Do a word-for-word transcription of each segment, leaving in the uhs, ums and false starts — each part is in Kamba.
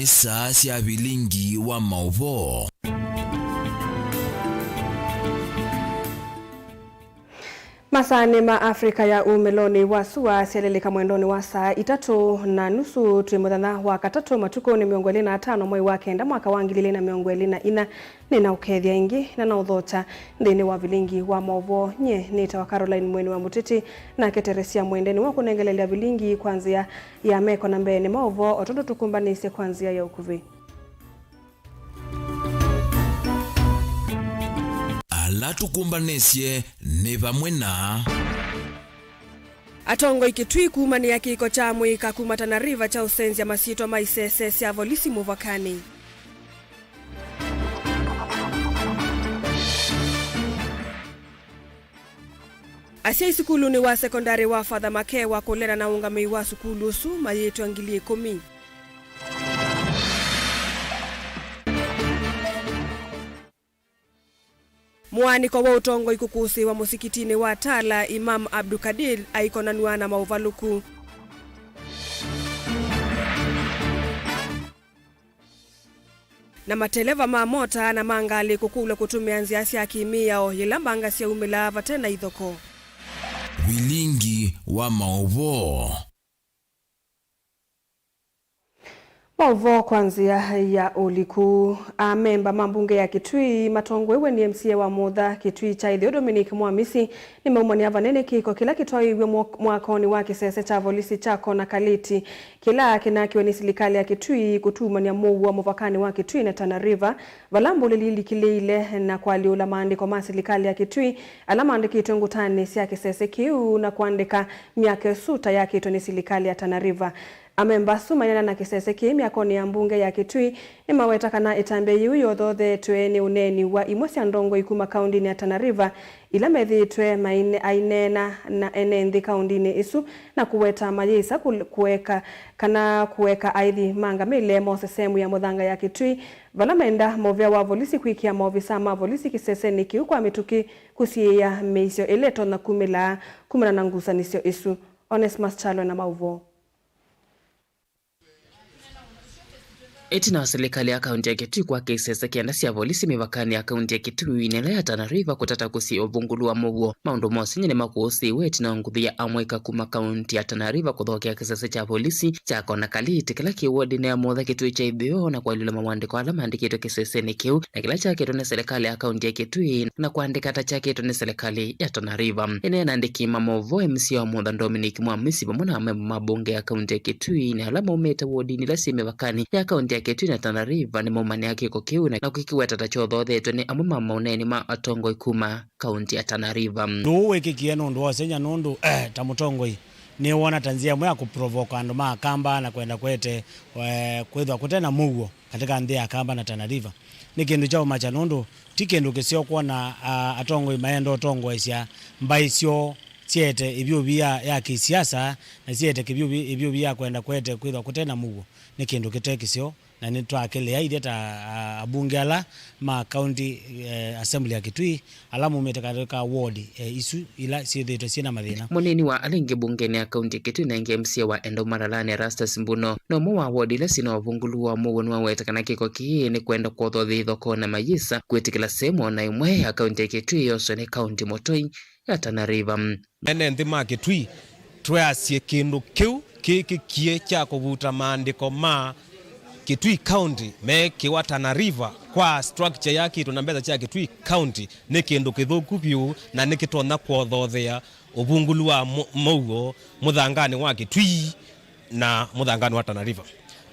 Saa sya vilingi wa maũvoo. Masaanĩ ma Africa ya umĩlonĩ wa sua syalĩlĩka mwendonĩ wa saa itatũ na nusu twĩ mũthenya wa katatũ, matukũ nĩ mĩongo ĩlĩ na atano mwei wa kenda mwaka wa ngili ilĩ na mĩongo ĩlĩ na inya. Nĩnaũkethya ĩngĩ na naũthokya nthĩnĩ wa vilingi wa maũvoo. Nyie nĩtawa Caroline Mweni wa Mũtĩtĩ, nake Teresia Mwende nĩwe ũkũnengelelya vilingi kwa nzĩa ya meko na mbeenĩ maũvoo, o tondũ tũkũmbanĩsye kwa nzĩa ya ũkuvĩ. Ala tũkũmbanĩsye nĩ vamwe na. Atongoi Kitui kumanĩa kĩko kya mũika kuma Tana River kya ũsenzya masyĩtwa ma isese sya volisi mũvakanĩ. Asyai sukulunĩ wa sekondalĩ wa Father Makewa kũleana na ũngamĩi wa sukulu ũsu mayĩtwa ngili ĩkũmi. Mũaanĩko wa ũtongoi kũkũsĩĩwa mũsikitinĩ wa Tala, Imam Abdukadir aikonanw'a na maũvalũku. Na mateleva ma mota na ma ngalĩ kũkũlw'a kũtũmĩa nzĩa sya kĩmĩao yĩla mbanga syaumĩlaa vate na ithoko. Vilingi wa maũvoo. Maũvoo kwa nzĩa ya ũliku. Amemba ma mbunge ya Kitui matongoew'e nĩ M C A wa Mũtha Kitui kya Ĩtheo Dominic Mwamisi nĩmaumania vanene kĩko kĩla kĩtwaĩiw'e mwa-, mwakonĩ wa kĩsese kya volisi kya Kona Kaliti kĩla kĩnakiwe nĩ silikalĩ ya Kitui kũtumany'a mũuo mũvakanĩ wa Kitui na Tana River, vala mbũlĩli ilikĩlĩile na kũalyũla maandĩko ma silikalĩ ya Kitui ala maandĩkĩtwe ngũtanĩ sya kĩsese kĩu na kũandĩka myako ĩsu ta yakĩtwe nĩ silikalĩ ya Tana River. Amemba asu maineena na kĩsese kĩĩ myakonĩ ya mbunge ya Kitui nĩmaweta kana ĩtambya yĩu yothothetwe nĩ ũneeni wa imwe sya ndongoi kuma kaũndĩnĩ ya Tana River ila methĩĩtwe maine-, aineena na ene nthĩ kaũndĩnĩ ĩsu na kũweta mayĩsa kũ-, kũeka kana kũeka aithi ma ngamĩle mose sehemu ya mũthanga ya Kitui, vala menda mũvĩa wa volisi kwĩkĩa maovisaa ma volisi kĩsesenĩ kĩu kwa mĩtũkĩ kũsiĩĩa mĩisyo ĩla ĩtonya kumĩlaa kumana na ngusanĩsyo ĩsu. Onesmus Kyalo na maũvoo. Ĩtina wa silikalĩ ya kaũntĩ ya Kitui kwaka isese kenda sya volisi mĩvakanĩ ya kaũntĩ ya Kitui na ĩla ya Tana River kũtata kũsiĩĩa ũvungũlu wa mũuo, maũndũ ma ũsengy'o nĩmakũsĩĩwe ĩtina wa nguthu ya amũika kuma kaũntĩ ya Tana River kũthokea kĩsese kya volisi kya Kona Kaliti kĩla kĩ wodinĩ ya Mũtha Kitui kya Ĩtheo na kũalyũla mawandĩko ala maandĩkĩtwe kĩsesenĩ kĩu na kĩla kyakĩtwe nĩ silikalĩ ya kaũntĩ ya Kitui na kũandĩka ta kyakĩtwe nĩ silikalĩ ya Tana River. Ĩneena na andĩki ma maũvoo, M C A wa Mũtha Dominic Mwamisi vamwe na amemba ma mbunge ya kaũntĩ ya Kitui na ala maumĩte wodinĩ ila syĩ mĩvakanĩ ya kaũntĩ ya Kitui na Tana River nĩmaumanĩa kĩko kĩu na, na kũkĩweta ta kyothothetwe nĩ amwe ma maũneeni ma atongoi kuma kaũntĩ ya Tana River. Ũndũ ũũ wĩkĩkie nĩ ũndũ wa ũsengy'a nũndũ, eh, ta mũtongoi nĩwona ta nzĩa ĩmwe ya kũprovoka andũ ma Akamba na kwenda kwete, eh, kwĩthwa kũte na mũuo katika nthĩ ya Akamba na Tana River. Nĩ kĩndũ kya ũmakya nũndũ ti kĩndũ kĩseo kwona, a, atongoi maenda ũtongoesya mbaĩ syoo syete ĩvyũvi ya, ya kĩsiasa na syete kĩvyũvi, ĩvyũvi ya kwenda kwete kwĩthwa kũte na mũuo. Nĩ kĩndũ kĩte kĩseo, na nĩtwakĩlea ithyĩ ta, a, abunge ala ma County, eh, Assembly ya Kitui ala maumĩte katĩ ka ward, eh, isu ila syĩthĩĩtwe syĩ na mathĩna. Mũneeni wa ala aingĩ mbungenĩ ya kaũntĩ ya Kitui na aingĩ M C A wa Endau Maralani, Erastus Mbuno, na ũmwe wa ward ila syĩ na ũvungũlu wa mũuo nĩwaweta kana kĩko kĩĩ nĩ kwenda kwothothya ithokoo na mayĩsa kwĩtĩkĩla sehemu o na ĩmwe ya kaũntĩ ya Kitui yoswe nĩ kaũntĩ mũtũi ya Tana River. Ene nthĩ ma Kitui tweasye kĩndũ kĩu kĩkĩkie kya kũvuta maandĩko ma Kitui County meekĩwa Tana River kwa structure yakĩtwe na mbesa sya Kitui County nĩ kĩndũ kĩthũku vyũ na nĩkĩtonya kwothothea ũvungũlu wa mũ-, mũuo mũthanganĩ wa Kitui na mũthanganĩ wa Tana River.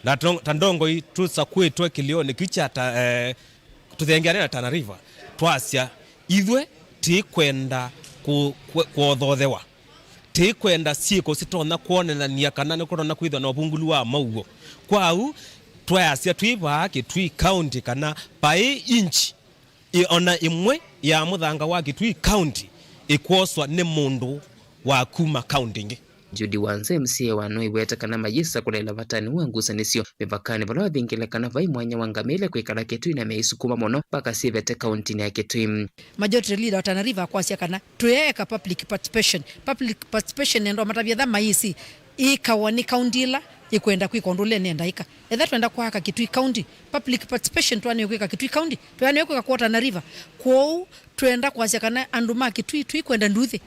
Na to-, ta ndongoi tũsakwĩtwe kĩlĩonĩ kĩu kya ta, eh, tũthengeane na Tana River, twasya, ithyĩ tĩkwenda kũ-, kũ-, kwothothewa. Tĩkwenda syĩko sitonya kwonanania kana nĩkũtonya kwĩthwa na ũvungũlu wa mũuo. Kwa ũu, twayasya twĩ vaa Kitui County kana vaĩ inch ĩ-, ona ĩmwe ya mũthanga wa Kitui County ĩkwoswa nĩ mũndũ wa kuma county ĩngĩ. Judy Wanze, M C A wa Nũĩ, aiweta kana mayĩsa kũlela vatani wa ngusanĩsyo mĩvakanĩ vala wavingĩle kana vai mwanya wa ngamĩle kwĩkala Kitui na meisukuma mũno mpaka syĩvete kaũntĩnĩ ya Kitui. Majority leader wa Tana River akwasya kana tũyeeka public participation. Public participation nĩ andũ matavya tha mayĩsĩ ĩkawa nĩ kaũntĩ ĩla Nĩkwenda kwĩka ũndũ ũla ĩnenda ĩka. Etha twenda kwaka Kitui County, public participation twanĩwe kwĩka Kitui County, twanĩwe kwĩka kwa Tana River. Kwoou twenda kwasya kana andũ ma Kitui tũikwenda nduthi.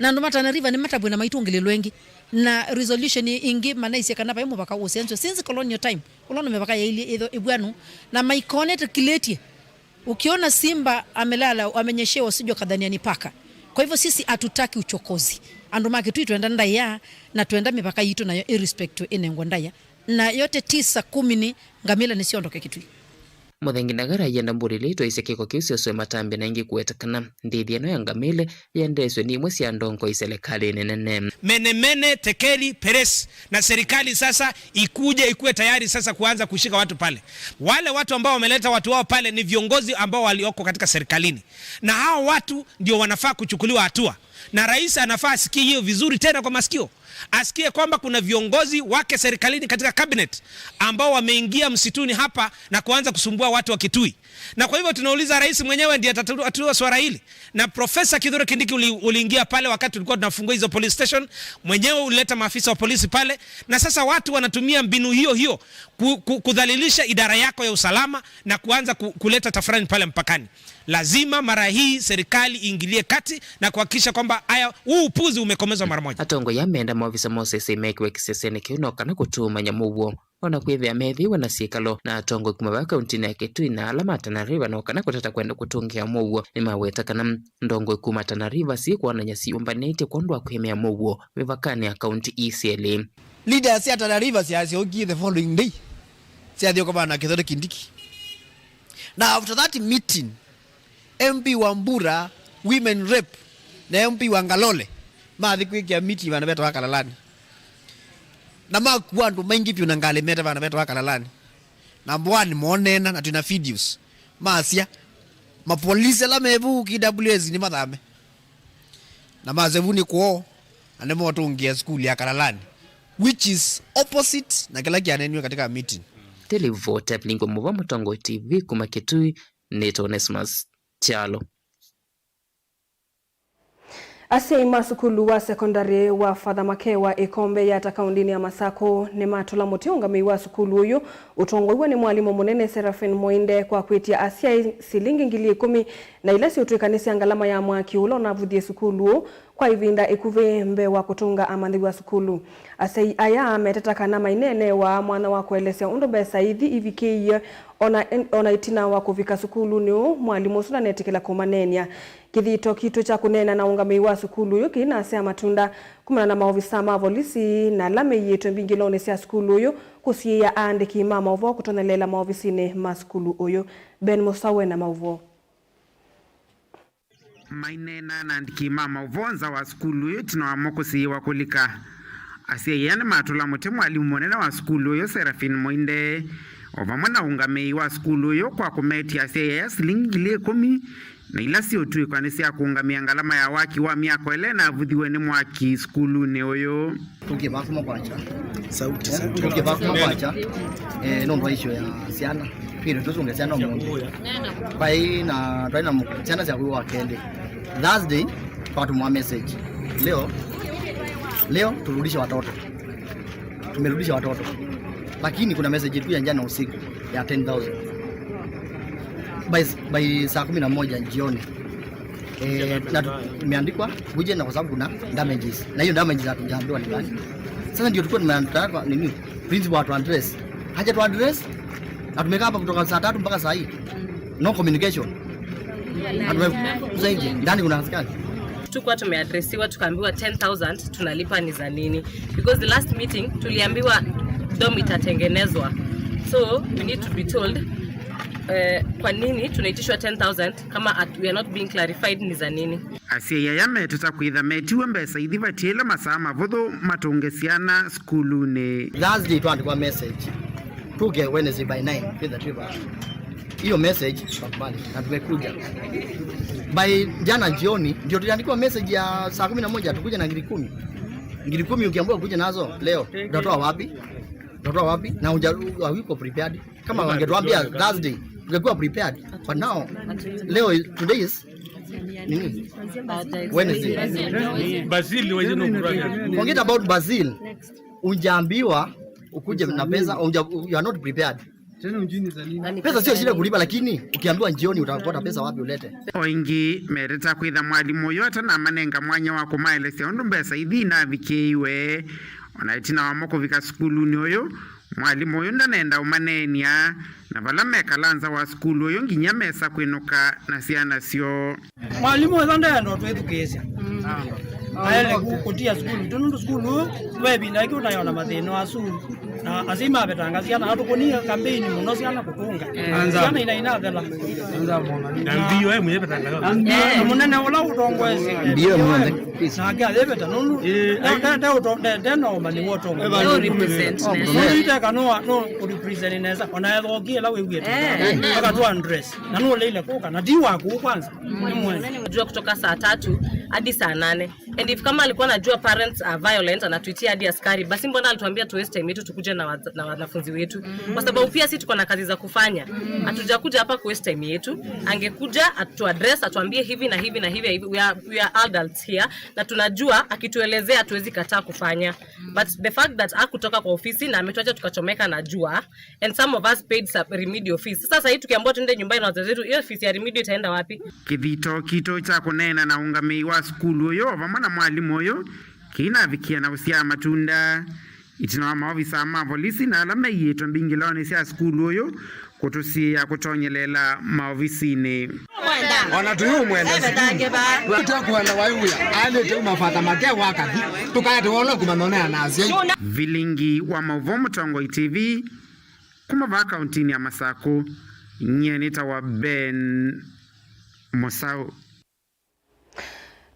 Na andũ ma Tana River nĩmatavw'e na maitũngĩlĩlwa ĩngĩ. Na resolution ĩngĩ manaisye kana vai mũvaka ũsenzwe since colonial time, ũla nĩ mĩvaka yailyĩ ĩthwe ĩvw'anu, na maikonete kiletie. Ukiona simba amelala, amenyeshewa, usije ukadhania ni paka. Kwa hivyo sisi hatutaki uchokozi. Andũ ma Kitui twenda ndaĩa, na twenda mĩvaka yitũ nayo ĩrespectwe, ĩnengwe ndaĩa. Na yote tisa kumi ni ngamĩla nĩsyondoke Kitui. Mũthengi Ndagara aienda mbũlĩlĩ itwaisye kĩko kĩu syoswe matambya na ĩngĩ kũweta kana ndĩthya ĩno ya ngamĩle yendeeswe nĩ imwe sya ndongoi serikalĩnĩ nene. Mene mene tekeli peresi, na serikali sasa ikuje ikuwe tayari sasa kuanza kushika watu pale. Wale watu ambao wameleta watu wao pale ni viongozi ambao walioko katika serikalini, na hao watu ndio wanafaa kuchukuliwa hatua, na rais anafaa asikie hiyo vizuri tena kwa masikio, asikie kwamba kuna viongozi wake serikalini katika cabinet ambao wameingia msituni hapa na kuanza kusumbua watu wa Kitui. Na kwa hivyo tunauliza, rais mwenyewe ndiye atatatua swala hili? Na Profesa Kithure Kindiki uli-, uliingia pale wakati tulikuwa tunafungua hizo police station, mwenyewe ulileta maafisa wa polisi pale, na sasa watu wanatumia mbinu hiyo hiyo ku-, ku-, kudhalilisha idara yako ya usalama na kuanza ku-, kuleta tafrani pale mpakani. Lazima mara hii serikali iingilie kati na kuhakikisha kwamba haya, huu upuzi umekomezwa mara moja. Atongoi aa meenda maovisa ma O C C mekĩwe kĩsesenĩ kĩu no kana kũtũmanya mũuo. O na kwĩthĩa methĩiwe na syĩkalo na atongoi kuma vaa kauntinĩ ya Kitui na ala ma Tana River, no kana kũtata kwenda kũtũngĩa mũuo, nĩmaweta kana ndongoi kuma Tana River syĩkwonany'a syĩũmbanĩtye kwondũ wa kwĩmea mũuo mĩvakanĩ ya kaunti ii syelĩ. Leaders sya Tana River syasyokie the following day, syathi ũkomana na Kithure Kindiki. Na after that meeting, M P wa Mbura, women rep, na M P wa Ngalole mathi kwĩkĩa meeting vana vetawa Kalalani. Na makua andũ maingĩ vyũ na ngalĩ mete vana vetawa Kalalani. Na mboani moneena na twĩna videos. Masya, mapolisi ala me vu K W S nĩ mathame. Na masya vu nĩ kwoo, na nĩmotũngĩa sukulu ya Kalalani, which is opposite na kĩla kĩaneniwe katika meeting. Telivoti Avilingwa Mũva, Mũtongoi T V, kuma Kitui, nĩtawa Onesmus Kyalo. Asyai ma sukulu wa sekondalĩ wa Father Makewa Ĩkombe Yatta kaũndĩnĩ ya Masakũ nĩmatũla mũtĩ ũngamĩi wa sukulu ũyũ ũtongoiw'e nĩ mwalimũ mũnene Seraphine Mũinde kwa kwĩtya asyai silingi ngili ĩkũmi na ila siũtw'ĩka nĩ sya ngalama ya mwaki ũla ũnavuthie sukulu ũũ kwa ĩvinda ĩkuvĩ mbee wa kũtũnga amanyĩw'a sukulu. Asyai aya meteta kana maineeneewaa mwanya wa kũelesya ũndũ mbesa ithi ivikĩie ona, ona ĩtina wa kũvika sukulunĩ ũũ, mwalimũ ũsu ndanetĩkĩla kũmaneenya. Kĩthito kitũ kya kũneena na ũngamĩi wa sukulu ũyũ kĩinasya matunda kumana na maovisa ma volisi na ala meiĩtwe mbingĩlonĩ sya sukulu ũyũ kũsiĩĩa aandĩki ma maũvoo kũtonyeleela maovisinĩ ma sukulu ũyũ. Ben Mũsawe na maũvoo. Maineena na andĩki ma maũvoo nza wa sukulu ũyũ ĩtina wamo kũsiĩĩwa kũlika. Asyai aya nĩmatũla mũtĩ mwalimũ mũnene wa sukulu ũyũ, Seraphine Mũinde, o vamwe na ũngamĩi wa sukulu ũyũ kwa kũmetya asyai aya silingi ngili ĩkũmi na ila siũtw'ĩka nĩ sya kũũngamĩa ngalama ya waki wa myako ĩla ĩnavuthiwe nĩ mwaki sukulunĩ ũyũ. Tũkĩvasũma kwakya. Sauti, sauti. Tũkĩvasũma kwakya, eh, nũndũ wa issue ya syana. Twĩre tũsũnge syana ũmũnthĩ. Vai na, twaĩ na mũ-, syana sya kwĩwa wa kelĩ. Thursday, twatũmwa message. Leo, leo turudishe watoto. Tumerudisha watoto. Lakini kuna message ilikuja jana usiku ya ten thousand. By, by saa kumi na moja jioni. Eh, na tu-, imeandikwa uje na kwa sababu kuna damages. Na hiyo damages hatujaambiwa ni gani. Sasa ndio tulikuwa tunataka nini? Principal atu address. Haja tu address. Na tumekaa hapa kutoka saa tatu mpaka saa hii. No communication. Na tume-, sasa nje, ndani kuna askari. Tukuwa tumeadresiwa tukaambiwa ten thousand tunalipa ni za nini? Because the last meeting tuliambiwa dorm itatengenezwa. So we need to be told, eh, kwa nini tunaitishwa ten thousand kama at-, we are not being clarified ni za nini? Asyai aya meteta kwĩtha metiwe mbesa ithi vatiĩle masaa mavũthũ matũnge syana sukulunĩ. Thursday twaandĩkwa message. Tuke Wednesday by nine, twĩtha twĩva. Hiyo message tukakubali na tumekuja. By jana jioni ndio tuliandikiwa message ya saa kumi na moja tukuje na ngiri kumi. Ngiri kumi ukiambiwa ukuje nazo leo, utatoa wapi? Utatoa wapi? Na uja, hauko prepared. Kama wangetuambia Thursday, tungekuwa prepared. But now, leo, today is nini? Wednesday. Basil, wewe ndio unakuja. Forget about Basil. Unjaambiwa Ukuje na pesa, unja- you are not prepared. Tena ujui ni za nini. Pesa sio shida kulipa, lakini ukiambiwa njioni utapata pesa wapi ulete? O ĩngĩ meteta kwĩtha mwalimũ ũyũ atanamanenga mwanya wa kũmaelesya ũndũ mbesa ithi inavikĩiwe. O na ĩtina wamo kũvika sukulunĩ ũyũ, mwalimũ ũyũ ndanenda ũmaneenia, na vala mekala nza wa sukulu ũyũ nginya mesa kwĩnũka na syana syoo. Mwalimũ ũyũ ndeenda ũtwĩthukĩĩsya. Aele ku- kũtia sukulu. Tũ nũndũ sukulu ũũ, ve ĩvinda ĩngĩ ũnayona mathĩna asu. Na asyai mavetanga syana, atũkũnie kambeini mũno syana kũtũnga. Syana ina inathela. Na mbio, eh, mwenye petanga yo. Na mũnene ũla ũtongoesye. Mbio mwene. Nake ayĩveta nũndũ. Eh, nde- nde- nde- nde- nde na ũmanyi wa ũtongoesye. Nũndũ iteka no no kũrepresent nesa. Ona ethokie ĩla wĩw'ĩte. Akatwa address. Na nũleile kũka. Na ti waku kwanza. Nĩ mwene. Jua kutoka saa tatu hadi saa nane. And if kama alikuwa anajua parents are violent, anatuitia hadi askari, basi mbona alituambia tu waste time yetu tukuje na, wa- na wanafunzi wetu? Kwa sababu pia sisi tuko na kazi za kufanya. Hatujakuja hapa ku waste time yetu. Angekuja atu address, atuambie hivi na hivi na hivi, hivi. We are, we are adults here. Na tunajua akituelezea hatuwezi kataa kufanya. But the fact that hakutoka kwa ofisi na ametuacha tukachomeka na jua, and some of us paid sub remedial fees. Sasa sahii tukiambiwa tuende nyumbani na wazazi wetu, hiyo fees ya remedial itaenda wapi? Kĩthito kitũ kya kũneena na ũngamĩi wa sukulu ũyũ o vamwe na mwalimũ ũyũ kĩinavikia na ũsyaa matunda. Ĩtina wa maovisa ma volisi na ala maiĩtwe mbingĩlaonĩ sya sukulu ũyũ kũtũsiĩĩa kũtonyeleela maovisinĩ. Ona tũyũmwenda sukulu. Tũkwenda waiwĩa, alĩte uma fata make wakathi. Tũkaete wolo kũmanyonea na asyai. Vilingi wa maũvoo Mũtongoi T V, kuma vaa kauntinĩ ya Masakũ, nyie nĩtawa Ben Mũsaũ.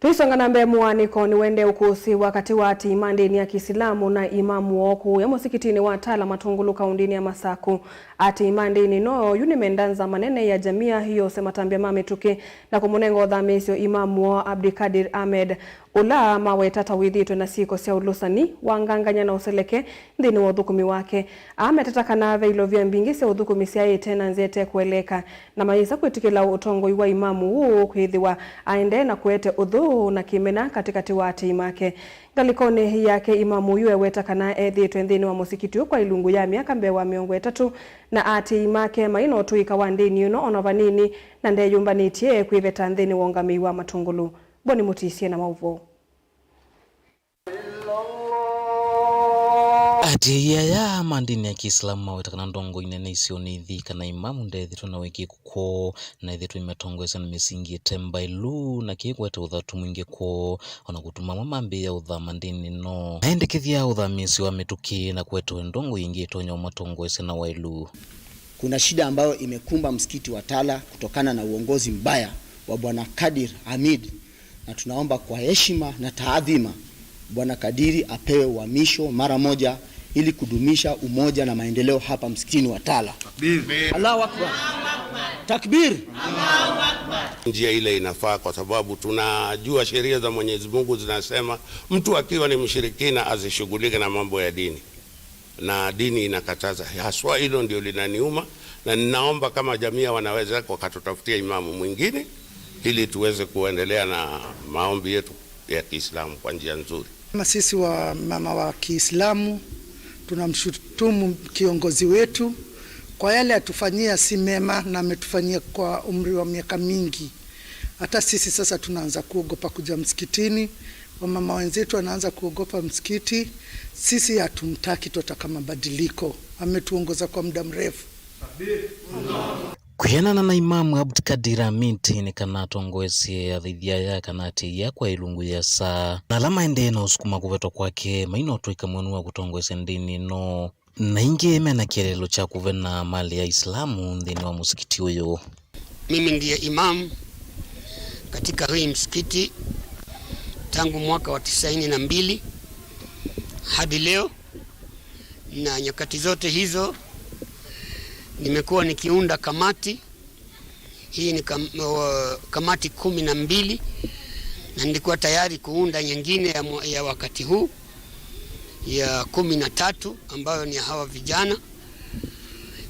Tũisonga na mbee, mũaanĩko nĩwendee ũkũsĩĩwa katĩ wa aatĩĩi ma ndĩni ya Kĩsilamu na imamu woo kũũya mũsikitinĩ wa Tala Matũngũlũ kaũndĩnĩ ya Masakũ. Aatĩĩi ma ndĩni ĩno yu nĩmenda nzama nene ya Jamia yose matambya ma mĩtũkĩ na kũmũnenga ũthamĩĩsyo imamu woo Abdikadir Ahmed, ũla maweta ta wĩthĩĩtwe na syĩko sya ũlũsani, wangangany'a na ũseleke nthĩnĩ wa ũthũkũmi wake. Aa meteta kana ve ilovia mbingĩ sya ũthũkũmi syaĩte na nzĩa ĩtekũeleeka, na mayĩsa kwĩtĩkĩla ũtongoi wa imamu ũũ kwĩthĩwa aendee na kũete ũthũ na kĩmena katĩkatĩ wa aatĩĩi make. Ngalĩkonĩ yake, imamu ũyu eweta kana ethĩĩtwe nthĩnĩ wa mũsikiti ũũ kwa ilungu ya myaka mbee wa mĩongo ĩtatũ, na aatĩĩi make mai na ũtũĩka wa ndĩni ĩno ona vanini, na ndeyũmbanĩtye kwĩveta nthĩnĩ wa ũngamĩi wa Matũngũlũ. Boni Mũtisye na maũvoo. Aatĩĩi aya ma ndĩni ya Kĩislamu maweta kana ndongoi nene isionĩ ithi kana imamu ndethĩtwe na wĩkĩĩku kwoo, na ethĩtwe imatongoesya na mĩsingi ĩte mbaĩlu, na kĩĩ kũete ũthatu mwingĩ kwoo, o na kũtuma amwe mambĩĩa ũthama ndĩni ĩno. Na ĩndĩ kĩthya ũthamĩĩsyo wa mĩtũkĩ na kũetwe ndongoi ĩngĩ ĩtonya ũmatongoesya na waĩlu. Kuna shida ambayo imekumba msikiti wa Tala kutokana na uongozi mbaya wa Bwana Kadir Hamid, na tunaomba kwa heshima na taadhima, Bwana Kadiri apewe uhamisho mara moja ili kudumisha umoja na maendeleo hapa msikitini wa Tala. Takbir. Allahu Akbar. Takbir. Njia ile inafaa, kwa sababu tunajua sheria za Mwenyezi Mungu zinasema mtu akiwa ni mshirikina asishughulike na mambo ya dini. Na dini inakataza. Haswa hilo ndio linaniuma, na ninaomba kama jamii wanaweza wakatutafutia imamu mwingine ili tuweze kuendelea na maombi yetu ya Kiislamu kwa njia nzuri. Kama sisi wa mama wa Kiislamu, tunamshutumu kiongozi wetu kwa yale atufanyia si mema na ametufanyia kwa umri wa miaka mingi. Hata sisi sasa tunaanza kuogopa kuja msikitini. Wamama wenzetu wanaanza kuogopa msikiti. Sisi hatumtaki, twataka mabadiliko. Ametuongoza kwa muda mrefu. Kwĩanana na Imamu Abdikadir Hamid, nĩ kana atongoesye athaithi aya kana aatĩĩi kwa ilungu yĩasa, na ala maendee na ũsukuma kũvetwa kwake maina ũtũĩka mwenu wa kũtongoesya ndĩni ĩno. Na ĩngĩ mena kĩeleelo kya kũvena malĩ ya Islamu nthĩnĩ wa mũsikiti ũyũ. Mimi ndiye imam katika hii msikiti tangu mwaka wa tisaini na mbili hadi leo, na nyakati zote hizo nimekuwa nikiunda kamati. Hii ni kam-, wa-, kamati kumi na mbili, na nilikuwa tayari kuunda nyingine ya mwa-, ya wakati huu ya kumi na tatu, ambayo ni ya hawa vijana,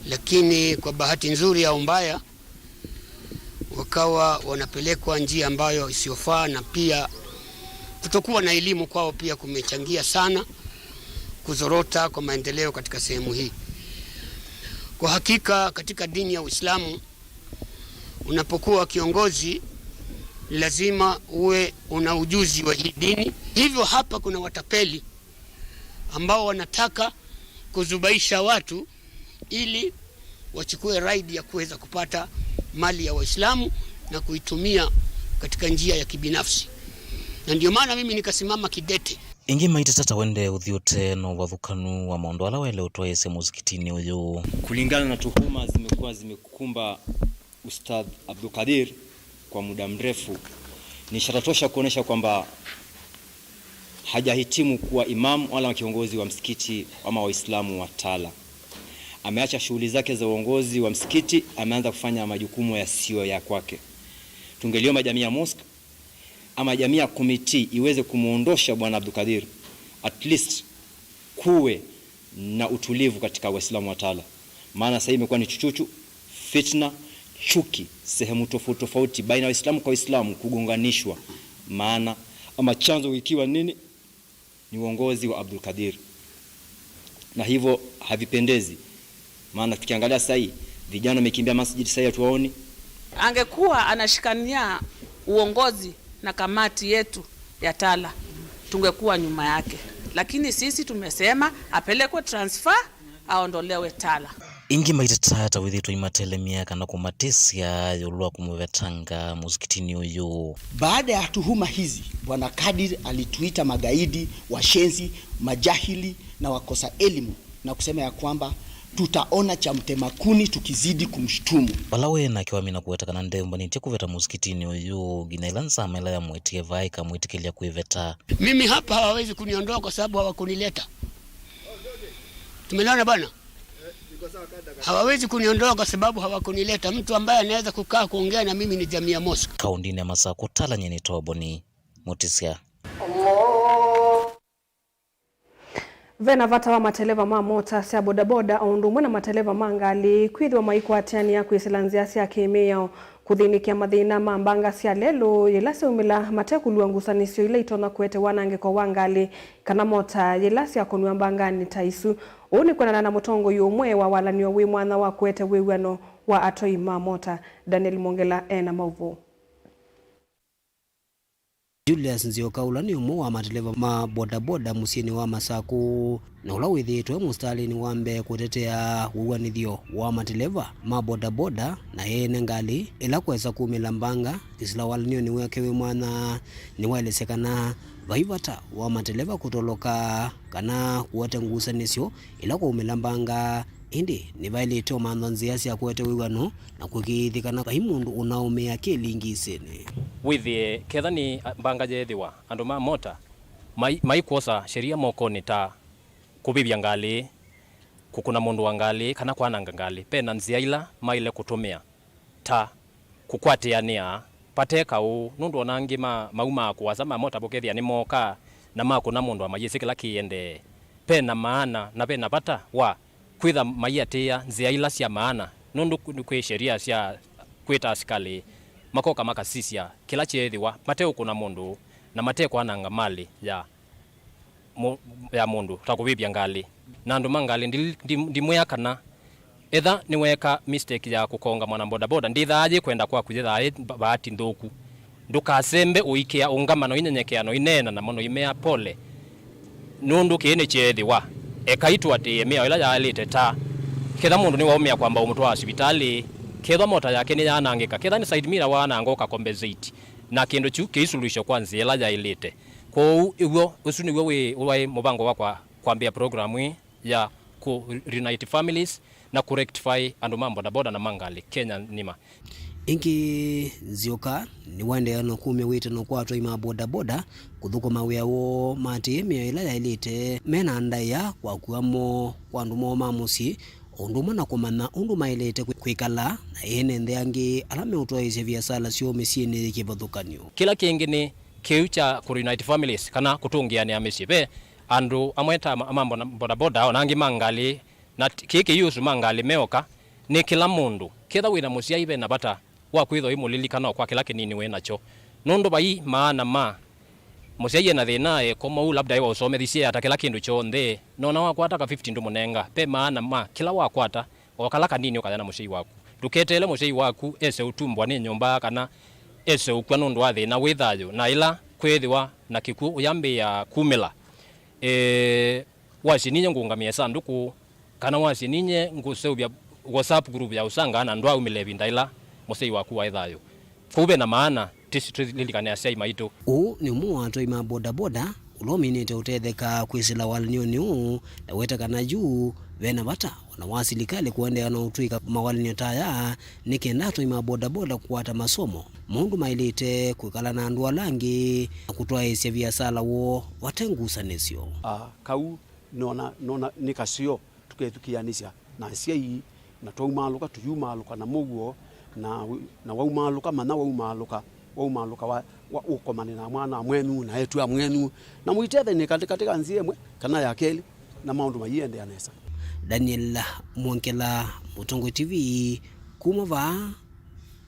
lakini kwa bahati nzuri au mbaya, wakawa wanapelekwa njia ambayo isiyofaa, na pia kutokuwa na elimu kwao pia kumechangia sana kuzorota kwa maendeleo katika sehemu hii. Kwa hakika, katika dini ya Uislamu, unapokuwa kiongozi, lazima uwe una ujuzi wa hii dini. Hivyo hapa kuna watapeli ambao wanataka kuzubaisha watu ili wachukue ride ya kuweza kupata mali ya Waislamu na kuitumia katika njia ya kibinafsi. Na ndio maana mimi nikasimama kidete. Ĩngĩ maiteta ta wendee ũthi ũtee na ũvathũkanu wa maũndũ ala waĩle ũtwaĩĩsya mũsikitinĩ ũyũ. Kulingana na tuhuma zimekuwa zimekumba Ustadh Abdulkadir kwa muda mrefu, ni ishara tosha kuonyesha kwamba hajahitimu kuwa imam wala kiongozi wa msikiti ama Waislamu wa Tala. Ameacha shughuli zake za uongozi wa msikiti, ameanza kufanya majukumu yasiyo ya kwake. Tungeliomba jamii ya mosque ama jamii ya committee iweze kumuondosha Bwana Abdulkadir, at least kuwe na utulivu katika Waislamu wa Tala, maana sasa imekuwa ni chuchuchu, fitna, chuki sehemu tofauti tofauti baina ya Waislamu kwa Waislamu kugonganishwa, maana ama chanzo ikiwa nini? Ni uongozi wa Abdulkadir, na hivyo havipendezi, maana tukiangalia sasa hii vijana wamekimbia masjid, sasa hii hatuwaoni. Angekuwa anashikania uongozi na kamati yetu ya Tala, tungekuwa nyuma yake, lakini sisi tumesema apelekwe transfer, aondolewe Tala. Ĩngĩ maiteta ta wĩthĩĩtwe imatelemya kana kũmatĩsya ĩũlũ wa kũmũvetanga mũsikitinĩ ũyũ. Baada ya tuhuma hizi, Bwana Kadir alituita magaidi, washenzi, majahili na wakosa elimu na kusema ya kwamba tutaona cha mtema kuni tukizidi kumshutumu. Vala wĩ nake wamina kũweta kana ndeũmbanĩtye kũveta mũsikitinĩ ũyũ nginya ĩla nzama ĩla yamwetie vaa ĩkamwĩtĩkĩlya kwĩveta. Mimi hapa hawawezi kuniondoa kwa sababu hawakunileta. Tumeelewana bwana? Hawawezi kuniondoa kwa sababu hawakunileta. Mtu ambaye anaweza kukaa kuongea na mimi ni jamii ya mosque. Kaũndĩnĩ ya Masakũ, Tala, nyie nĩ Toboni Mũtĩsya. Ve na vata wa mateleva ma mota sya bodaboda o ũndũ ũmwe na mateleva ma ngalĩ kwĩthĩwa maikwatĩanĩa kwĩsĩla nzĩa sya kĩ-mĩao, kũthĩnĩkĩa mathĩna ma mbanga sya lelũ yĩla syaumĩla mate kũlua ngusanĩsyo ila itonya kũete wanangĩko wa ngalĩ kana mota yĩla syakũnw'a mbanganĩ ta isu. Ũu nĩ kwĩanana na mũtongoi ũmwe wa walan'yo wĩ mwanya wa kũete wĩw'ano wa atwai ma mota. Daniel Mwongela e na maũvoo. Julius Nzioka, ũla nĩ ũmwe wa mateleva ma bodaboda mũsyĩnĩ wa Masakũ, na ũla wĩthĩĩtwe mũsitalĩnĩ wa mbee kũtetea wĩw'anĩthyo wa mateleva ma bodaboda na ene ngalĩ ĩla kwesa kumĩla mbanga, kĩsila walanĩonĩ wake wĩ mwanya, nĩwaelesya kana vai vata wa mateleva kũtoloka kana kũete ngusanĩsyo ĩla kwaumĩla mbanga, ĩndĩ nĩvaĩlĩte ũmanthwa nzĩa sya kũete wĩw'ano na kũkĩĩthya kana vai mũndũ ũnaũmĩa kĩlingĩsĩnĩ. Wĩthĩe ketha nĩ mbanga yeethĩwa, andũ ma mota mai-, maikwosa sheria mokonĩ ta kũvĩvya ngalĩ, kũkũna mũndũ wa ngalĩ, kana kwananga ngalĩ, ve na nzĩa ila maĩle kũtũmĩa ta kũkwatĩanĩa vate kaũ, nũndũ ona angĩ ma-, maumaa kũasa ma mota ũkethĩa nĩmooka na makũna mũndũ amayĩsĩ kĩla kĩendee. Ve na maana na ve na vata wa kwĩtha maiatĩĩa nzĩa ila sya maana, nũndũ kwĩ, kwĩ sheria sya kwĩta asikalĩ makoka makasisya kĩla kyeethĩwa mateũkũna mũndũ na matekwananga malĩ ya mũ-, ya mũndũ ta kũvĩvya ngalĩ. Na andũ ma ngalĩ ndi-, ndi-, ndimwĩa kana etha nĩweeka mistake ya kũkonga mwana bodaboda, ndĩthaa yĩ kwenda kwaku, yĩthaa yĩ ba-, bahati nthũku. Ndũkasembe ũikĩa ũngama na ũinyenyekea na ũineena namo na ũimea pole, nũndũ kĩĩ nĩkyeethĩwa. Ekai tũatĩĩe mĩao ĩla yaĩlĩte ta, ketha mũndũ nĩwaũmĩa kwamba ũmũtwaa sivitalĩ, kethwa mota yake nĩyaanangĩka, ketha nĩ side mirror waananga ũka compensate, na kĩndũ kyu kĩisuluhĩsyo kwa nzĩa ĩla yaĩlĩte. Kwoou, ĩw'o, ũsu nĩw'o wĩ, waĩ mũvango wakwa kwambĩa program ĩĩ ya kũ reunite families na kũ rectify andũ ma bodaboda na ma ngalĩ Kenya nima. Ĩngĩ, Nzioka nĩwaendeea na kumya wĩtano kwa atwai ma bodaboda kũthũkũma wĩa woo maatĩĩe mĩao ĩla yaĩlĩte, me na ndaĩa kwa kũa moo kwa andũ moo ma mũsyĩ, o ũndũ ũmwe na kũmanya ũndũ maĩlĩte kwĩ-, kwĩkala na ene nthĩ angĩ ala meũtwaĩĩsya viasala syoo mĩsyĩnĩ yĩ kĩvathũkany'o. Kĩla kĩngĩ nĩ kĩu kya kũ reunite families kana kũtũngĩanĩa mĩsyĩ. Ve andũ amwe ta ma, ma mbona-, bodaboda, o na angĩ ma ngalĩ, na t-, kĩĩ kĩiũsu ma ngalĩ meoka, nĩ kĩla mũndũ. Ketha wĩ na mũsyai, ve na vata wa kwĩthwa wĩmũlilikana o kwa kĩla kĩnini wĩ nakyo, nũndũ vai maana ma Mũsyai ena thĩna, e, koma ũu, labda e wa ũsomethisye ata kĩla kĩndũ kyonthe, nona wakwata ka fifty ndũmũnenga, ve maana ma kĩla wakwata, o kala kanini ũkaya na mũsyai waku. Ndũketeele mũsyai waku ese ũtumbwa nĩ nyũmba kana ese ũkw'a nũndũ wa thĩna wĩ thayũ, na ĩla kwĩthĩwa na kĩkw'ũ ũyambĩĩa kumĩla. E, wasye ninyie ngũũngamĩa ĩsandũkũ, kana wasye ninyie ngũseũvya WhatsApp group ya ũsanga na ndwaumĩle ĩvinda ĩla mũsyai waku waĩ thayũ. Kwoou ve na maana, tũsi tũlilikane asyai maitũ. Ũũ nĩ ũmwe wa atwai ma bodaboda ũla ũminĩte ũtetheka kwĩsĩla walany'onĩ ũũ, na weta kana yu ve na vata o na wa silikalĩ kũendeea na ũtw'ĩka mawalany'o ta aya, nĩ kenda atwai ma bodaboda kũkwata masomo, maũndũ maĩlĩte kwĩkala na andũ ala angĩ, na kũtwaĩĩsya viasala woo vate ngusanĩsyo. Ah, kau nona, nona nĩ kaseo tũkethukĩanĩsya na asyai, na twaumaalũka, tũyumaalũka na mũuo, na, na waumaalũka, manya waumaalũka, waumaalũka wa, wa, ũkomane na mwana mwenyu na eĩtu a mwenyu, na mũitethanĩe katĩ katĩ ka nzĩa ĩmwe kana ya kelĩ, na maũndũ maiendeea nesa. Daniel Mwongela, Mũtongoi T V, kuma vaa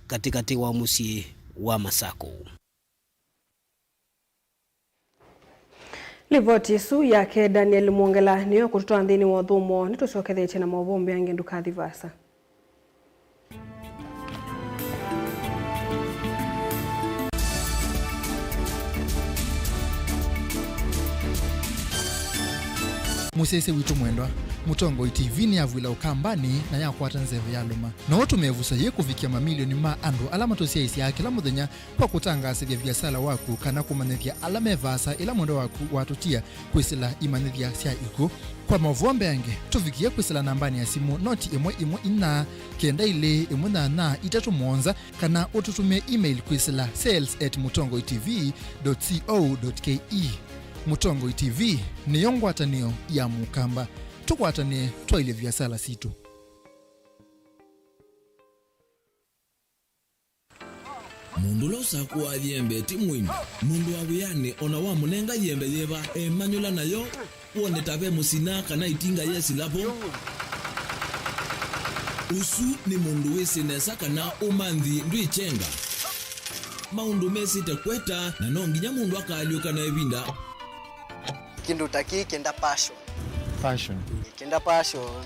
katĩkatĩ wa mũsyĩ wa Masakũ. Livoti ĩsu yake Daniel Mwongela nĩyo ĩkũtũtwaa nthĩnĩ wa ũthũmũo. Nĩtũsyokethetye na maũvoo mbeange, ndũkathi vaasa. Mũsyaĩĩsya witũ mwendwa, Mũtongoi T V nĩyavw'ĩla Ũkambanĩ na yakwata nzeve yalũma. No ũtũme ĩvuso yĩĩ kũvikĩa mamilioni ma andũ ala matũsyaĩĩsyaa kĩla mũthenya kwa kũtangaasĩthya viasala waku kana kũmanyĩthya ala me vaasa ĩla mwendwa waku watũtia kwĩsĩla imanyĩthya sya ikw'ũ. Kwa maũvoo mbeange, tũvikĩe kwĩsĩla nambanĩ ya simũ noti ĩmwe ĩmwe inya kenda ilĩ ĩmwe nyanya itatũ mũonza, kana ũtũtũmĩe email kwĩsĩla sales at mũtongoi T V dot co dot K E. Mũtongoi T V nĩyo ngwatanĩo ya Mũkamba. Tũkwatanĩe twaĩlye viasala sitũ. Mũndũ ũla ũsakũaa yembe ti mũimi. Mũndũ wa wĩanĩ o na wamũnenga yembe yĩva, emanyũla nayo, wone ta ve mũsina kana ĩtinga yesila vo. Ũsu nĩ mũndũ wĩsĩ nesa kana ũmanthi ndwĩkyenga. Maũndũ mesĩte kweta, na no nginya mũndũ akaalyũka na ĩvinda. Kĩndũ ta kĩĩ kĩenda passion. Passion. Kĩenda passion.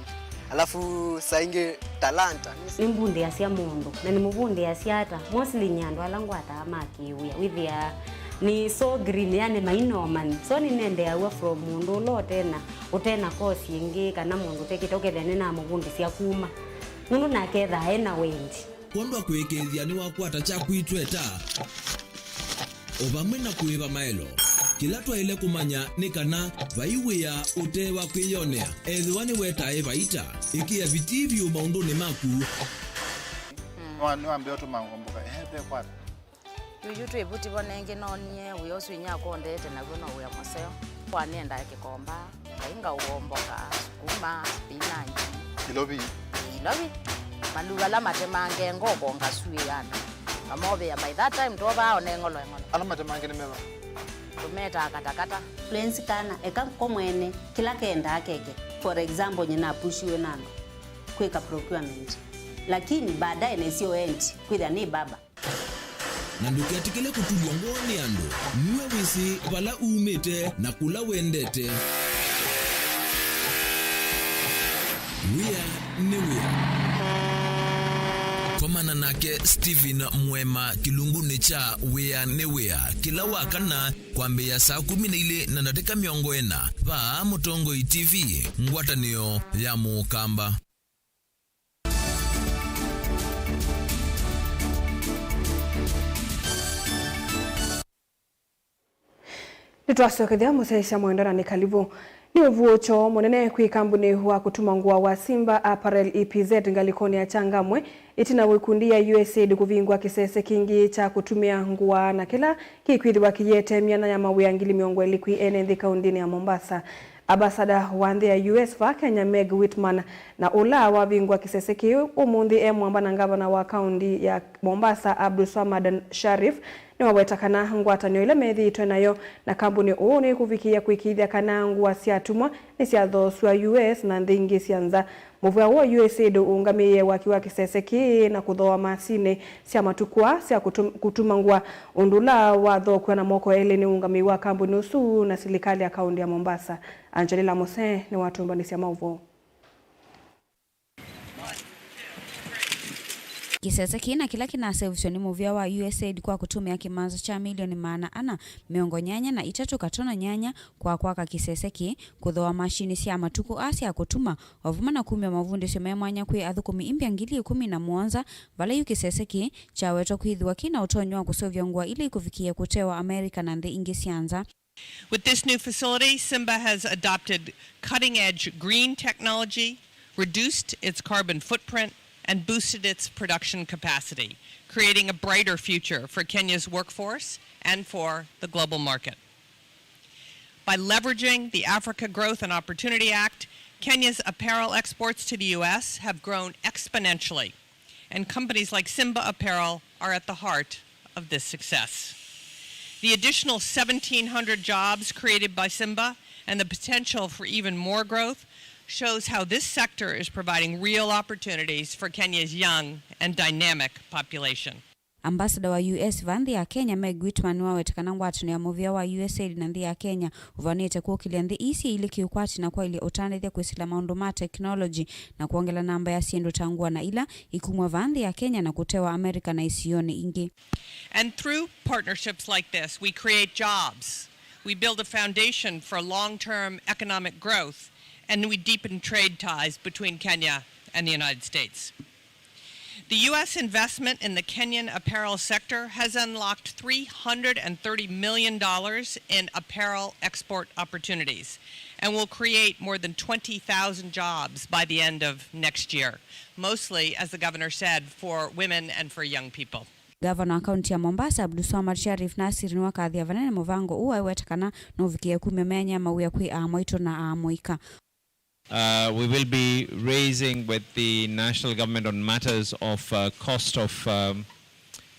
Alafu saa ingĩ talanta. Nĩmbundĩasya mũndũ, na nĩmũvundĩasya ata? Mostly nĩ andũ ala ngwataa ma kĩwĩa. Wĩthĩaa nĩ so green, yani maina ũmanyi. So nĩnendeaw'a from mũndũ ũla ũtena, ũtena course ĩngĩ, kana mũndũ ũtekĩte, ũkethĩa nĩnamũvundĩsya kuma. Nũndũ nake ethaa ena wendi. Kwondwa kũĩkĩĩthya nĩwakwata kyaku itweta, o vamwe na kũĩva maelo. Kĩla twaĩle kũmanya nĩ kana vai wĩa ũte wa kwĩyonea, ethĩwa nĩwetae vaita, ĩkĩa vitii vyũ maũndũnĩ maku. Nĩwa-, nĩwambĩĩa ũtũma ngomboka, ehe, ve kwata. Yuyu twĩ vuti vo nengĩ noonie wĩa ũsu inyia akũndĩte naw'o no wĩa mũseo. Kwa nĩendaa kĩkomba, ngai ngaũomboka, sukuma, spinach. Ilovi. Ilovi. Maluu ala matemange ngoko ngasuĩana. Ngamovĩa by that time twovaa one ng'olo eng'olo. Ala matemange nĩ meva? Tũmetaa katakata. Lwenzi kana, eka ko mwene, kĩla kendaa keke. For example, nyina apushiwe na andũ kwĩka procurement. Lakini baadaye nesio endi, kwĩthĩa nĩ baba. Na ndũketĩkĩle kũtulw'a ngoo nĩ andũ. Nue wĩsĩ vala umĩte na kũla wendete. Wĩa nĩ wĩa. Komana nake Stephen Mwema kĩlungunĩ kya Wĩa nĩ Wĩa kĩla wa kana kwambĩĩa saa kũmi na ilĩ na ndatĩka mĩongo ĩna vaa Mũtongoi T V, ngwatanĩo ya Mũkamba. Nĩtwasokethya mũsyaĩĩsya mwendwa na nĩ kalivu. Nĩ ũvuũkyo mũnene kwĩ kambunĩ wa kũtuma ngũa wa Simba Apparel E P Z ngalĩkonĩ ya Changamwe, ĩtina wa ikundi ya USAID kũvingũa kĩsese kĩngĩ kya kũtumĩa ngũa na kĩla kĩkwĩthĩwa kĩyĩete myanya ya mawĩa ngili mĩongo ĩlĩ kwĩ ene nthĩ kaũndĩnĩ ya Mombasa. Ambassador wa nthĩ ya U S vaa Kenya, Meg Whitman, na ũla wavingũa kĩsese kĩu ũmũnthĩ e mwamba na ngavana wa kaũndi ya Mombasa, Abdulswamad Sharif, Nĩwaweta kana ngwatanĩo ĩla methĩĩtwe nayo na kambunĩ ũũ nĩkũvikĩĩa kũĩkĩĩthya kana ngũa sya atũmwa nĩsyathoosw'a U S na nthĩ ingĩ sya nza. Mũvea ũũ wa U S A I D ũũngamĩĩe waki wa kĩsese kĩĩ na kũthooa masinĩ sya matukũ aa sya kũtũm-, kũtuma ngũa, ũndũ ũla wathokw'a na moko elĩ nĩ ũũngamĩi wa kambunĩ ũsu na silikalĩ ya kaũntĩ ya Mombasa. Angelina Mose nĩwatũmbanĩsya maũvoo. Kĩsese kĩĩ na kĩla kĩnaseũvisw'a nĩ mũvea wa U S A I D kwa kũtũmĩa kĩmanza kya milioni maana ana mĩongo nyanya na itatũ katono nyanya kwa kwaka kĩsese kĩĩ, kũthooa masinĩ sya matukũ aa sya kũtuma, o vamwe na kumya mavundĩsyo me mwanya kwĩ athũkũmi imbya ngili ĩkũmi na mũonza, vala yu kĩsese kĩĩ kyawetwa kwĩthĩwa kĩ na ũtonyi wa kũseũvya ngũa ila ikũvikĩĩa kũtewa Amerika na nthĩ ingĩ sya nza. With this new facility, Simba has adopted cutting-edge green technology, reduced its carbon footprint, and boosted its production capacity, creating a brighter future for Kenya's workforce and for the global market. By leveraging the Africa Growth and Opportunity Act, Kenya's apparel exports to the U S have grown exponentially, and companies like Simba Apparel are at the heart of this success. The additional seventeen hundred jobs created by Simba and the potential for even more growth shows how this sector is providing real opportunities for Kenya's young and dynamic population. Ambassador wa U S vaa nthĩ ya Kenya, Meg Whitman, nĩwaweta kana ngwatanĩo ya mũvea wa U S A I D na nthĩ ya Kenya ũvanĩte kũkĩlya nthĩ ii syĩ ilĩ kĩũkwati na kwaĩlya ũtandĩthya kwĩsĩla maũndũ ma technology na kwongela namba ya syĩndũ ta ngũa na ila ikumw'a vaa nthĩ ya Kenya na kũtewa Amerika na isionĩ ingĩ. And through partnerships like this, we create jobs, we build a foundation for long-term economic growth, and we deepen trade ties between Kenya and the United States. The U S investment in the Kenyan apparel sector has unlocked three hundred and thirty million dollars in apparel export opportunities and will create more than twenty thousand jobs by the end of next year, mostly, as the governor said, for women and for young people. Ngavana wa kaunti ya Mombasa, Abdulswamad Sharif Nasir, nĩwakathĩa vanene mũvango ũũ, aiweta kana nũvikĩe kumya myanya ya mawĩa kwĩ aamwaitũ na aamũika. Uh, we will be raising with the national government on matters of, uh, cost of, um,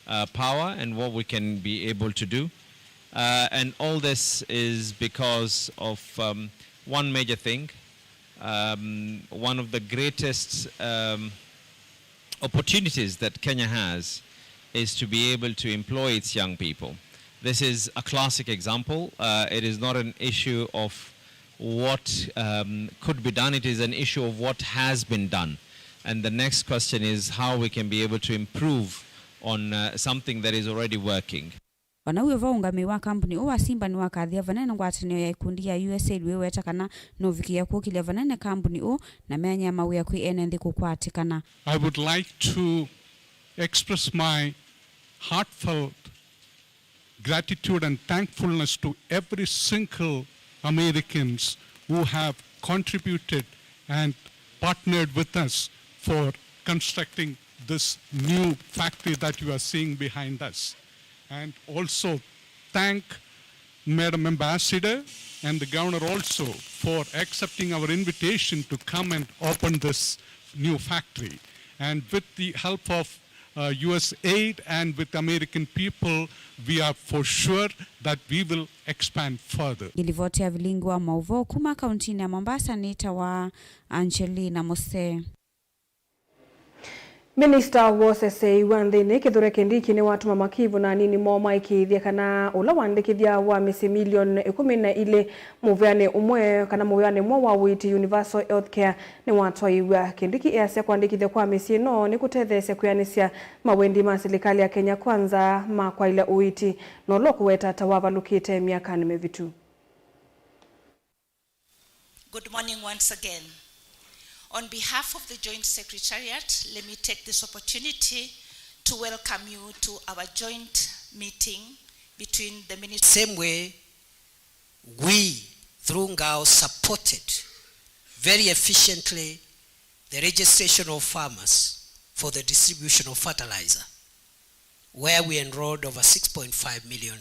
uh, power and what we can be able to do. Uh, and all this is because of, um, one major thing, um, one of the greatest, um, opportunities that Kenya has is to be able to employ its young people. This is a classic example. Uh, it is not an issue of what, um, could be done. It is an issue of what has been done. And the next question is how we can be able to improve on, uh, something that is already working. O na wĩ o vau, ũngamĩi wa kambuni ũũ wa Simba nĩwakathĩa vanene ngwatanĩo ya ikundi ya U S A I D, wĩweta kana nũvikĩĩa kũkĩlya vanene kambuni ũũ na myanya ya mawĩa kwĩ ene nthĩ kũkwatĩkana. I would like to express my heartfelt gratitude and thankfulness to every single Americans who have contributed and partnered with us for constructing this new factory that you are seeing behind us. And also thank Madam Ambassador and the Governor also for accepting our invitation to come and open this new factory. And with the help of, uh, U S A I D and with American people, we are for sure that we will expand further. Ngilivoti ya vilingi wa maũvoo kuma kauntinĩ ya Mombasa nĩtawa Angelina Mose. Minista wa ũseseĩ wa nthĩnĩ Kithure Kindiki nĩwatũma makivu na anini moo maĩkĩĩthye kana ũla wandĩkĩthya wa mĩsyĩ milioni ĩkũmi na ilĩ mũveanĩ ũmwe kana mũveanĩ ũmwe wa ũiiti, universal health care, nĩwatwaĩw'a. Kindiki easya kũandĩkĩthya kwa mĩsyĩ ĩno nĩkũtetheesya kwĩanĩsya mawendi ma silikalĩ ya Kenya Kwanza ma kwaĩlya ũiiti, na ũla ũkũweta ta wavalũkĩte myakanĩ mĩvitu. Good morning once again. On behalf of the Joint Secretariat, let me take this opportunity to welcome you to our joint meeting between the Ministry. Same way, we, through Ngao, supported very efficiently the registration of farmers for the distribution of fertilizer, where we enrolled over six point five million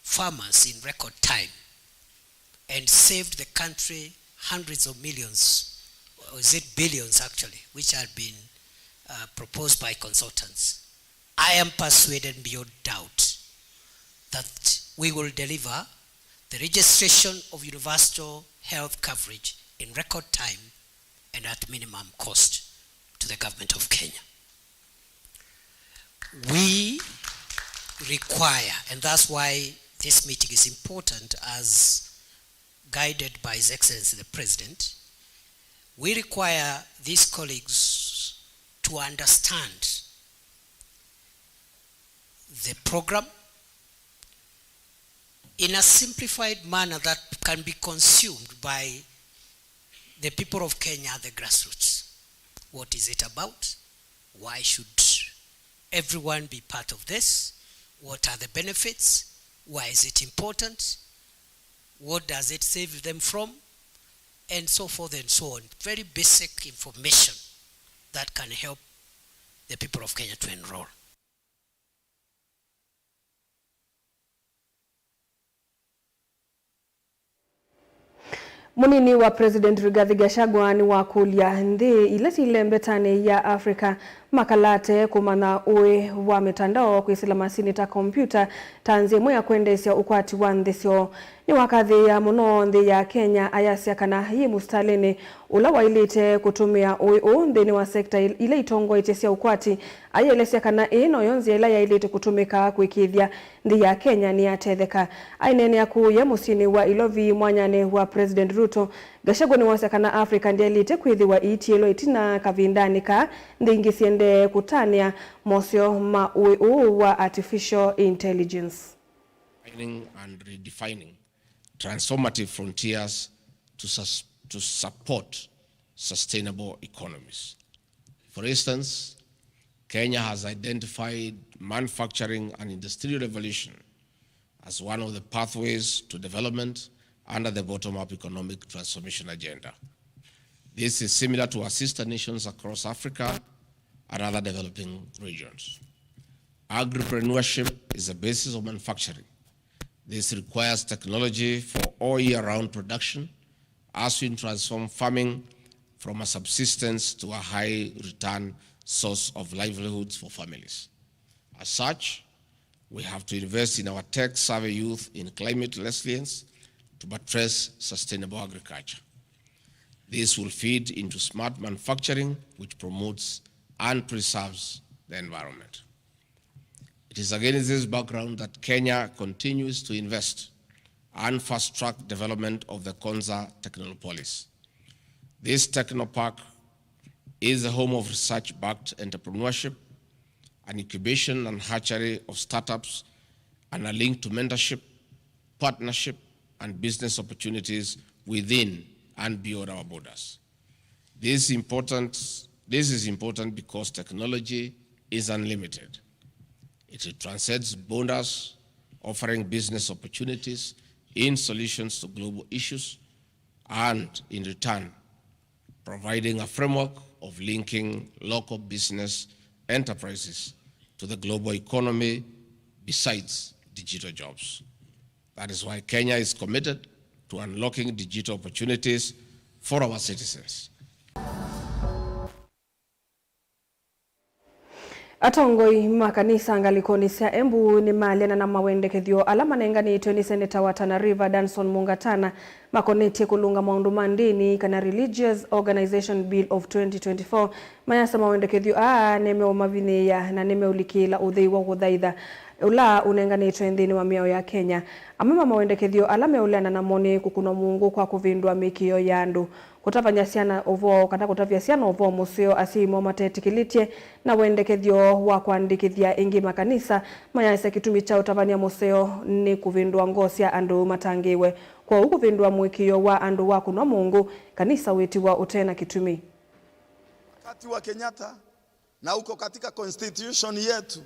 farmers in record time and saved the country hundreds of millions, or is it billions actually, which had been, uh, proposed by consultants. I am persuaded beyond doubt that we will deliver the registration of universal health coverage in record time and at minimum cost to the government of Kenya. We require, and that's why this meeting is important, as guided by His Excellency the President, we require these colleagues to understand the program in a simplified manner that can be consumed by the people of Kenya at the grassroots. What is it about? Why should everyone be part of this? What are the benefits? Why is it important? What does it save them from? And so forth and so on. Very basic information that can help the people of Kenya to enroll. Mũnini wa President Rigathi Gachagua nĩwakũlya nthĩ ila syĩ lembetanĩ ya Africa makalate kũmanya ũĩ wa mĩtandao kwĩsĩla masinĩ ta kompiuta ta nzĩa ĩmwe ya kwendeesya ũkwati wa nthĩ syoo. Nĩwakathĩĩa mũno nthĩ ya Kenya ayasya kana yĩ mũsitalĩnĩ ũla waĩlĩte kũtũmĩa ũĩ ũũ nthĩnĩ wa sekta il-, ila itongoetye sya ũkwati, ayĩelesya kana ĩĩ noyo nzĩa ĩla yaĩlĩte kũtũmĩka kũĩkĩĩthya nthĩ ya Kenya nĩyatetheka. Aineenea kũũya mũsyĩnĩ wa Ilovi mwanyanĩ wa President Ruto, Gachagua nĩwasya kana Africa ndyaĩlĩte kwĩthĩwa ĩitiĩlwa ĩtina kavindanĩ kaa nthĩ ingĩ siendee kũtanĩa moseo ma ũĩ ũũ wa artificial intelligence. Defining and redefining transformative frontiers to sus-, to support sustainable economies. For instance, Kenya has identified manufacturing and industrial revolution as one of the pathways to development under the bottom-up economic transformation agenda. This is similar to our sister nations across Africa and other developing regions. Agripreneurship is the basis of manufacturing. This requires technology for all year-round production as we transform farming from a subsistence to a high return source of livelihoods for families. As such, we have to invest in our tech-savvy youth in climate resilience to buttress sustainable agriculture. This will feed into smart manufacturing, which promotes and preserves the environment. It is against this background that Kenya continues to invest and fast-track development of the Konza Technopolis. This technopark is the home of research-backed entrepreneurship, an incubation and hatchery of startups, and a link to mentorship, partnership, and business opportunities within and beyond our borders. This important, this is important because technology is unlimited. It transcends borders, offering business opportunities in solutions to global issues, and in return, providing a framework of linking local business enterprises to the global economy besides digital jobs. That is why Kenya is committed to unlocking digital opportunities for our citizens. Atongoi ma kanisa ngalĩkonĩ sya Embu nĩmaalyana na mawendekethyo ala manenganĩtwe nĩ seneta wa Tana River, Danson Mungatana, makonetye kũlũnga maũndũ ma ndĩni, kana Religious Organization Bill of twenty twenty-four, mayasya mawendekethyo aa nĩmeũmavinyĩĩa na nĩmeũlikĩĩla ũthei wa kũthaitha ũla ũnenganĩtwe nthĩnĩ wa mĩao ya Kenya. Amwe ma mawendekethyo ala meũleana namo nĩ kũkũnwa mũngũ kwa kũvĩndũa mĩĩkĩĩo ya andũ, kũtavany'a syana ũvoo kana kũtavya syana ũvoo mũseo asyai moo matetĩkĩlĩtye, na wendekethyo wa kũandĩkĩthya ĩngĩ makanisa mayasya kĩtumi kya ũtavany'a mũseo nĩ kũvĩndũa ngoo sya andũ matangĩĩwe. Kwoou kũvĩndũa mũĩkĩĩo wa andũ wa kũnwa mũngũ, kanisa wĩtiwa ũte na kĩtumi. Wakati wa Kenyatta na uko katika constitution yetu,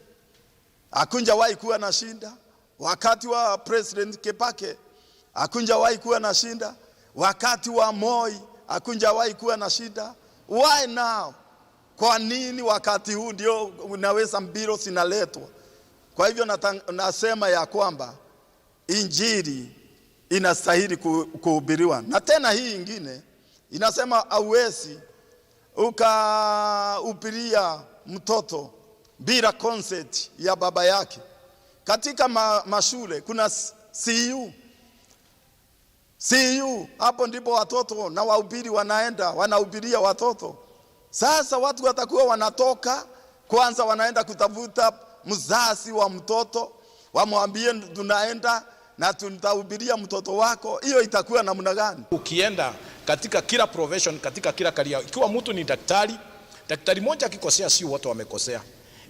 hakunjawahi kuwa na shida. Wakati wa President Kibaki, hakunjawahi kuwa na shida. Wakati wa Moi, hakunjawahi kuwa na shida. Why now? Kwa nini wakati huu ndio unaweza mbilo zinaletwa? Kwa hivyo natang-, nasema ya kwamba injili inastahili ku-, kuhubiriwa. Na tena hii ingine inasema hauwezi ukahubiria mtoto bila consent ya baba yake. Katika ma, mashule kuna s-, C U. C U, hapo ndipo watoto na wahubiri wanaenda, wanahubiria watoto. Sasa watu watakuwa wanatoka, kwanza wanaenda kutafuta mzazi wa mtoto, wamwambie, "Tunaenda na tutahubiria mtoto wako." Hiyo itakuwa namna gani? Ukienda katika kila profession, katika kila career, ikiwa mtu ni daktari, daktari mmoja akikosea, si wote wamekosea.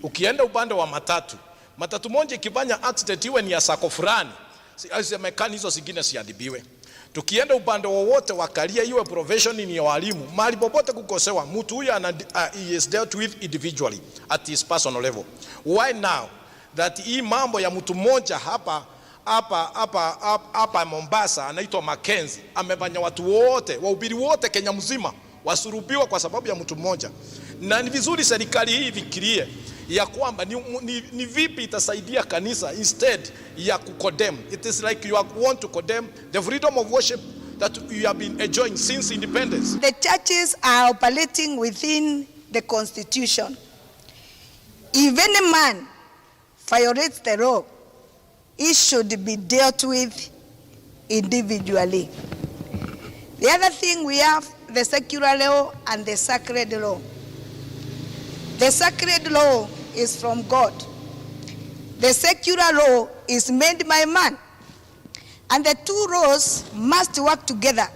Ukienda upande wa matatu, matatu moja ikifanya accident iwe ni ya sako fulani, si-, semekani hizo zingine siadhibiwe. Tukienda upande wowote wa career, iwe profession ni ya walimu, mahali popote kukosewa, mtu huyo ana, uh, he is dealt with individually at his personal level. Why now that hii mambo ya mtu mmoja hapa, hapa, hapa, hapa, hapa Mombasa anaitwa Mackenzie amefanya watu wote, wahubiri wote Kenya mzima wasurubiwa kwa sababu ya mtu mmoja? Na ni vizuri serikali hii ifikirie ya kwamba ni, ni, ni vipi itasaidia kanisa instead ya kucondemn. It is like you are, want to condemn the freedom of worship that you have been enjoying since independence. The churches are operating within the constitution. If any man violates the law, he should be dealt with individually. The other thing, we have the secular law and the sacred law. The sacred law is from God. The secular law is made by man. And the two laws must work together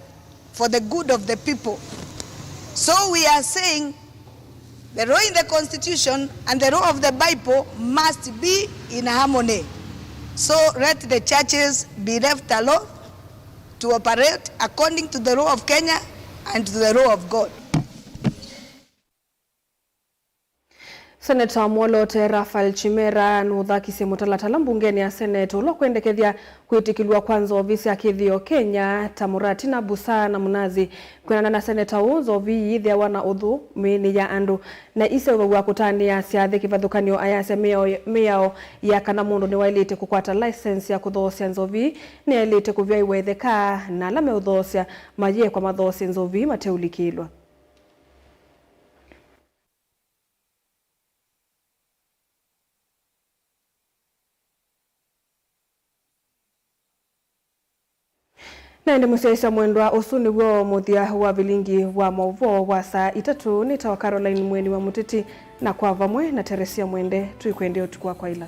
for the good of the people. So we are saying the law in the constitution and the law of the Bible must be in harmony. So let the churches be left alone to operate according to the law of Kenya and to the law of God. Seneta wa Mwoloote Raphael Chimera nũthakisye mũtalatala mbungenĩ ya Senate ũla ũkwendekethya kwĩtĩkĩlw'a kwa nzovi sya kĩthĩo Kenya ta mũrati na mbusa na mũnazi. Kwĩanana na seneta ũũ, nzovi iyĩthĩawa na ũthũ mĩĩnĩ ya andũ, na iseũvaw'a kũtanĩa syathĩ kĩvathũkany'o. Ayasya mĩao, mĩao ya kana mũndũ nĩwaĩlĩte kũkwata license ya kũthoosya nzovi nĩyaĩlĩte kũvyaĩwa ĩtheka, na ala meũthoosya mayĩekwa mathoosye nzovi mateũlikĩlw'a. Na ĩndĩ mũsyaĩĩsya mwendwa, ũsu nĩw'o mũthya wa vilingi wa maũvoo wa saa itatũ. Nĩtawa Caroline Mweni wa Mũtĩti, na kwa vamwe na Teresia Mwende, tũikwendea ũtukũ wa kwaĩla.